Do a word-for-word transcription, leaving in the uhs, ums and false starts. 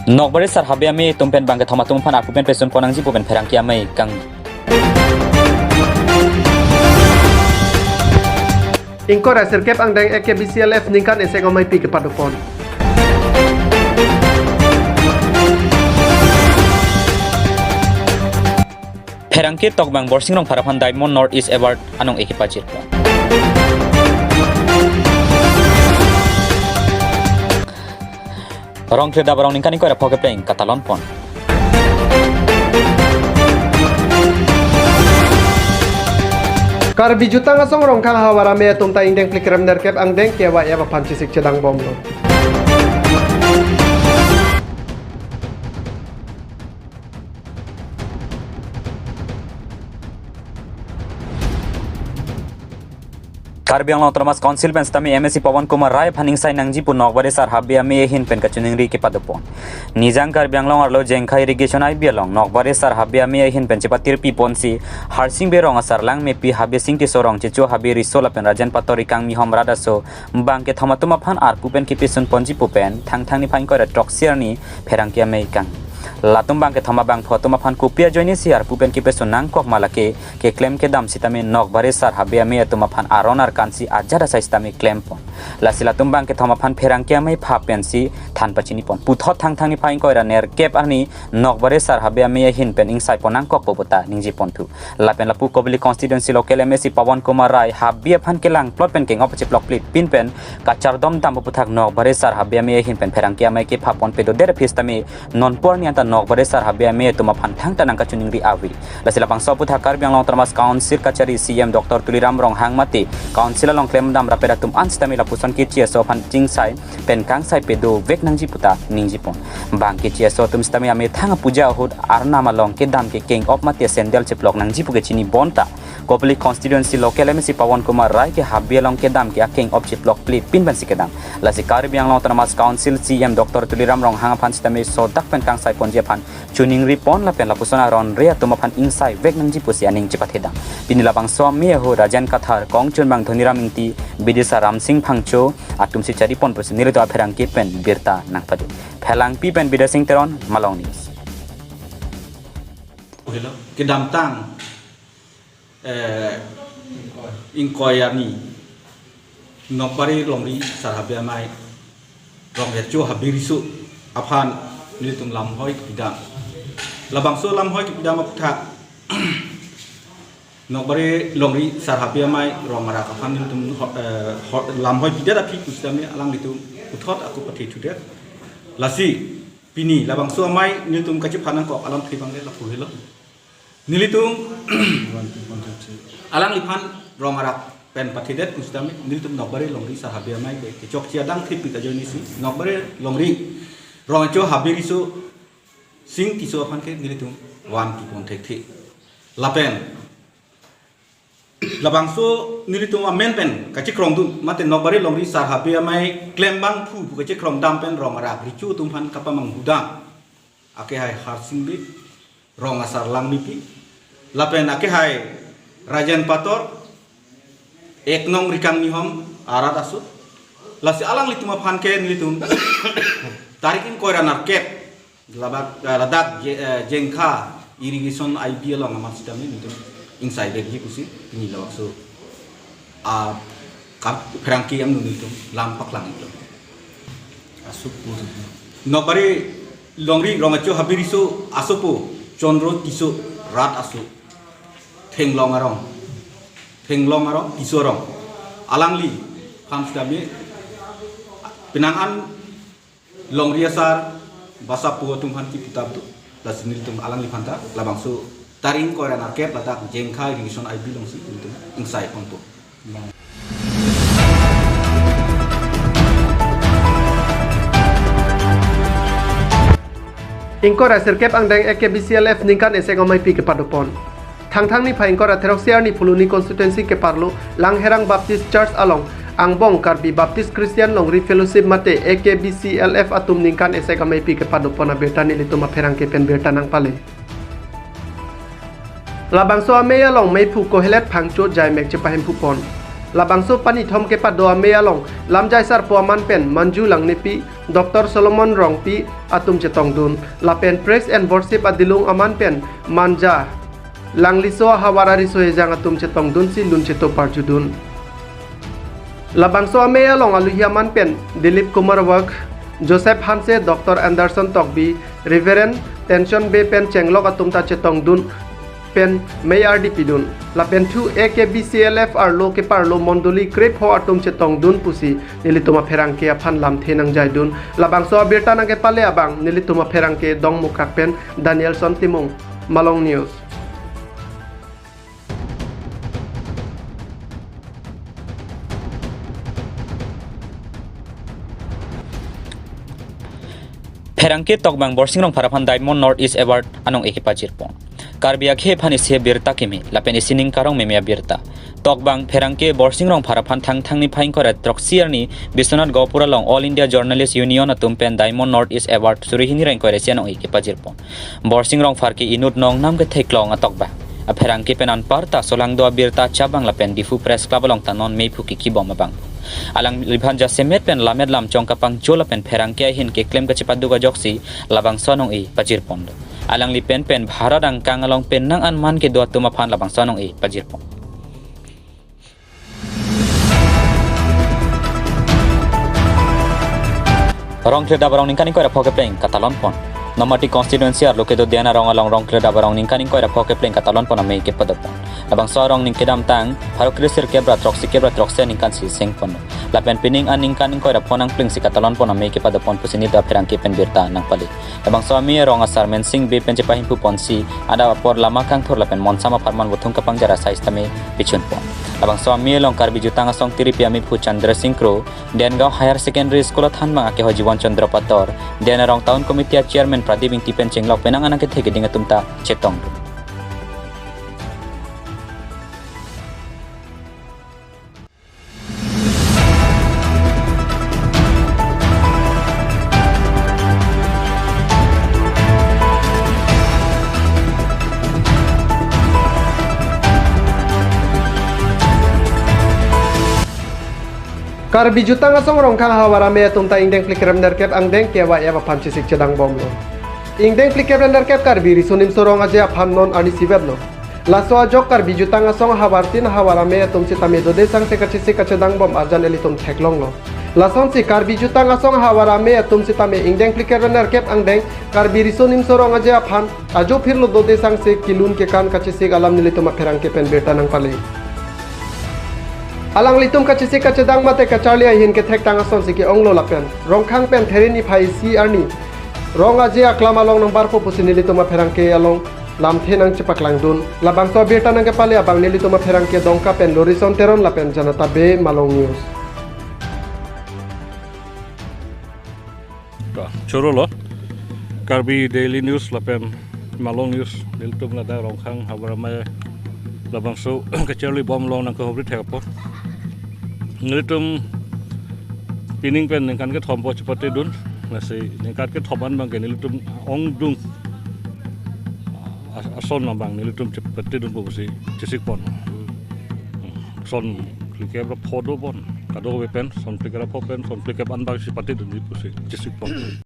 Nokbare Sar Habe Amei atum pen bangkethom atum aphan arpu pen pesun pon nangji pu pen pherangke amei kang. Ingkoi ra sirkep angdeng A K B C L F ningkan isi ameipi kepado pon. Pherangke tokbang Borsing Rongphar aphan Diamond North East Award anong-e kepajir pon. Rong Kredap arong ningkan ingkoi ra pho kepleng katalon pon. Karbi jutang asong Rongkhang havar amei atum ta ingdeng phli krem nerkep angdeng K Y F aphan chesik chedang bomlo. Karbi Anglong Autonomous Council pen sitame M A C Pawan Kumar Rai aphan ingsai nangji pu Nokbare Sar Habe Amei ahin pen kachiningri kepado pon. Nijang Karbi Anglong arlo Jengkha Irrigation I B along Nokbare Sar Habe Amei ahin pen chepatirpi ponsi Harsing Bey rong asar Langmepi, Habe Sing Tisso rong checho Habe Riso lapen Rajen Pator Rikang Mihom rat aso bangkethom atum aphan arpu pen kepesun ponji pu pen Thangthang niphai ingkoi ra throksi arni pherangke amei kang. Latum bangkethom abangphu atum aphan kopi ajoine si arpu pen kepesun nangkok ma lake keklem kedam sitame Nokbare Sar Habe Amei atum aphan aron arkan si ajat asai sitame klem pon. Lasi latum bangkethom aphan pherangke amei pha pensi than pachini pon. Puthot Thangthang niphai ingkoi ra nerkep arni Nokbare Sar Habe Amei ahin pen ingsai pon nangkokpo pu ta ningje ponthu. Lapen lapu Kopili Constituency Local M A C Pawan Kumar Rai Habe aphan kelang plot pen keng-op cheplok plit pin pen kachardom dam aputhak Nokbare Sar Habe Amei ahin pen pherangke amei kepha pon pedodet aphi sitame nonpu arni anta Nokbare Sar Habe Amei atum aphan thangta nangkachiningri ave. Lasi labangso aputhak Karbi Anglong Autonomous Council kachari C E M Doctor Tuliram Ronghang mate Council along klemdam rapet atum an sitame lapuson kechi aso aphan chingsai pen kangsai pedovek nangji pu ta ningje pon. Bang kechi aso atum sitame amethang apuja ahut arnam along kedam ke keng-op mate sandal cheplok nangji pu kechini bonta Kopili Constituency Local M A C Pawan Kumar Rai ke Habe along kedam ke akeng-op cheplok plit pin pensi kedam. Lasi Karbi Anglong Autonomous Council C E M Doctor Tuliram Ronghang aphan sitame sodak pen kangsai ponji aphan chiningri pon lapen lapuson aron re atum aphan ingsai vek nangji pusi aning chepathedam. Pini labangso amei ahut Rajen Kathar, Kongchunbang Dhoniram Ingti, Bidisar Ramsing Phangcho atum si chari pon pusi nelitum apherangke pen birta nangpado. Phelangpi pen Bidya Sing Teron, Malong News. Hello, kedamtang eh, ingkoi arni Nokbare Longri Sar Habe Amei rong ercho Habe Riso aphan nelitum lamhoi kepidam. Labangso lamhoi kepidam aputhak Nokbare Longri Sar Habe Amei rong arak aphan nelitum ho-, eh, ho-, lamhoi pidet aphi pusitame alanglitum puthot ako pathe thudet. Lasi pini labangso amei nelitum kachephan nangkok alam thibang le lapu helo. Nelitum alangliphan rong arak pen pathedet pusitame nelitum Nokbare Longri Sar Habe Amei ke kechokche adang thipik ajoine si Nokbare Longri rong ercho Habe Riso Sing Tisso aphan ke nelitum van kipon thekthe. Lapen labangso nelitum amen pen kachekrongdun mate Nokbare Longri Sar Habe Amei klembangphu pu kachekrongdam pen rong arak recho atum aphan kapamanghu dam. Akehai Harsing Bey, rong asar Langmepi, lapen akehai Rajen Pator, ek nong Rikang Mihom arat aso. Lasi alanglitum aphan ke nelitum tarik ingkoi ra nerkep labak, eh, ladak Je-, eh, Jengkha Irrigation I B along amat sitame nelitum ingsai vekji pusi pini labangso a kap pherangke angno nelitum lam paklang iklo. Asuk pu. Nokbare Longri rong ercho Habe Riso asopo Chondro Tisso rat aso. Thenglong arong. Thenglong arong, Tisso arong. Alangliphan sitame penang an Longri asar, basa pu atum aphan kipu tap do. Lasi nelitum alangliphan ta labangso tarik ingkoi ra nerkep ladak Jengkha Irrigation I B alongsi nelitum ingsai ponpo. Ingkoi ra sirkep angdeng A K B C L F ningkan isi ameipi kepado pon. Thangthang niphai ingkoi ra throksi arni Phuloni constituency keparlo Langherang Baptist Church along angbong Karbi Baptist Christian Longri Fellowship mate A K B C L F atum ningkan isi ameipi kepado pon abirta nelitum apherangke pen birta nangpale. Labangso amei along meiphu Kohelet Phangcho jaimek chepahemphu pon. Labangso panithom kepado amei along lamjai sarpo aman pen Manju Langnepi, Doctor Solomon Rongpi atum chetongdun. Lapen Praise and Worship adilung aman pen Manja Langliso ahavar ariso ejang atum chetongdunsi lun cheto parjudun. Labangso amei along aluhi aman pen Dilip Kumar Wagh, Joseph Hanse, Doctor Anderson Tokbi, Reverend Tension Bey pen chenglok atum ta chetongdun pen mei ardi pidun. Lapen thu A K B C L F arlo keparlo mondoli krepho atum chetongdun pusi nelitum apherangke aphan lamthe nangjaidun. Labangso abirta nangkepale abang nelitum apherangke Dongmukak pen Danielson Timung, Malong News. Pherangke Tokbang Borsing Rongphar aphan Diamond North East Award anong-e kepajirpon. Karbi akhei aphan isi abirta keme, lapen isi ning karong meme abirta. Tokbang pherangke Borsing Rongphar aphan Thangthang niphai ingkoi ra throksi arni Biswanath Gopur along All India Journalist Union atum pen Diamond North East Award suri hini ra ingkoi ra isi anong-e kepajirpon. Borsing Rongphar ke inut nongnam ketheklong atokbang. Apherangke pen anparta solangdo abirta chabang lapen Diphu Press Club along ta non meiphu kiki bom abang. Alangliphan jasemet pen lammet lamchong kapangcho lapen pherangke ahin keklem kachepaduk ajoksi labangso anong-e pajirpon do. Alangli pen pen Bharat angkang along pen nang anman kedo atum aphan labangso anong-e pajirpon. Rong kledap arong ningkan ingkoi ra pho kepleng katalonpon. Nomati constituency arlo kedo Diana Rong along rong kledap arong ningkan ingkoi ra pho kepleng katalonpon amei kepadopon. Labangso arong ning kedamtang pharo kre sirkep ra throksi kep ra throksi aningkan si sengpon. Lapen pining aningkan ingkoi ra pho nangplengsi katalonpon amei kepadopon pusi nelitum apherangke pen birta nangpale. Labangso amei arong asar Mensing Bey pen chepahimpuponsi adap apor lama kangthur lapen monsam apharman vothung kapangjar asai sitame pichunpon. Labangso amei along Karbi Jutang Asong tiripi amiphu Chandra Singh Kro, Dengaon Higher Secondary School athanbang akehoi Jiwan Chandra Pator, Diana Rong Town Committee a Chairman Pradip Ingti pen chenglok penang anang kethe keding atum ta chetongdun. Karbi Jutang Asong Rongkhang havar amei atum ta ingdeng phlikep ra nerkep angdeng K Y F aphan chesik chedang bomlo. Ingdeng phlikep ra nerkep Karbi Riso Nimso Rong Aje aphan non arni isivet lo. Laso ajok Karbi Jutang Asong havar tin havar amei atum sitame dode sangse kachesik kachedang bom arjan ilitum theklonglo. Lasonsi Karbi Jutang Asong havar amei atum sitame ingdeng phlikep ra nerkep angdeng Karbi Riso Nimso Rong Aje aphan ajo phirlo dode sangse kelun kekan kachesik alam nelitum apherangke pen birta nangpale. Alanglitum kachesik kachedang mate kacharli ahin kethektang asonsi ke-onglo lapen Rongkhang pen There niphai isi arni Rong Aje aklam along nangbarpo pusi nelitum apherangke along lamthe nangchepaklangdun. Labangso abirta nangkepale abang nelitum apherangke Dongka pen Lorison Teron lapen Janata Bey, Malong News. Ta, chorolo. Karbi Daily News lapen Malong News nelitum ladak Rongkhang havar amei labangso kacharli bom along nangkehobri thek apot. Nelitum pining pen ningkan kethom po chepatedun. Lasi ningkan kethom an abang ke nelitum ongdung as-, ason abang nelitum chepatedunpo pusi chesikpon. Son phlikep ra pho dopon. Kadokave pen son phlikep ra pho pen son phlikep an abang si patedunji pusi chesikpon.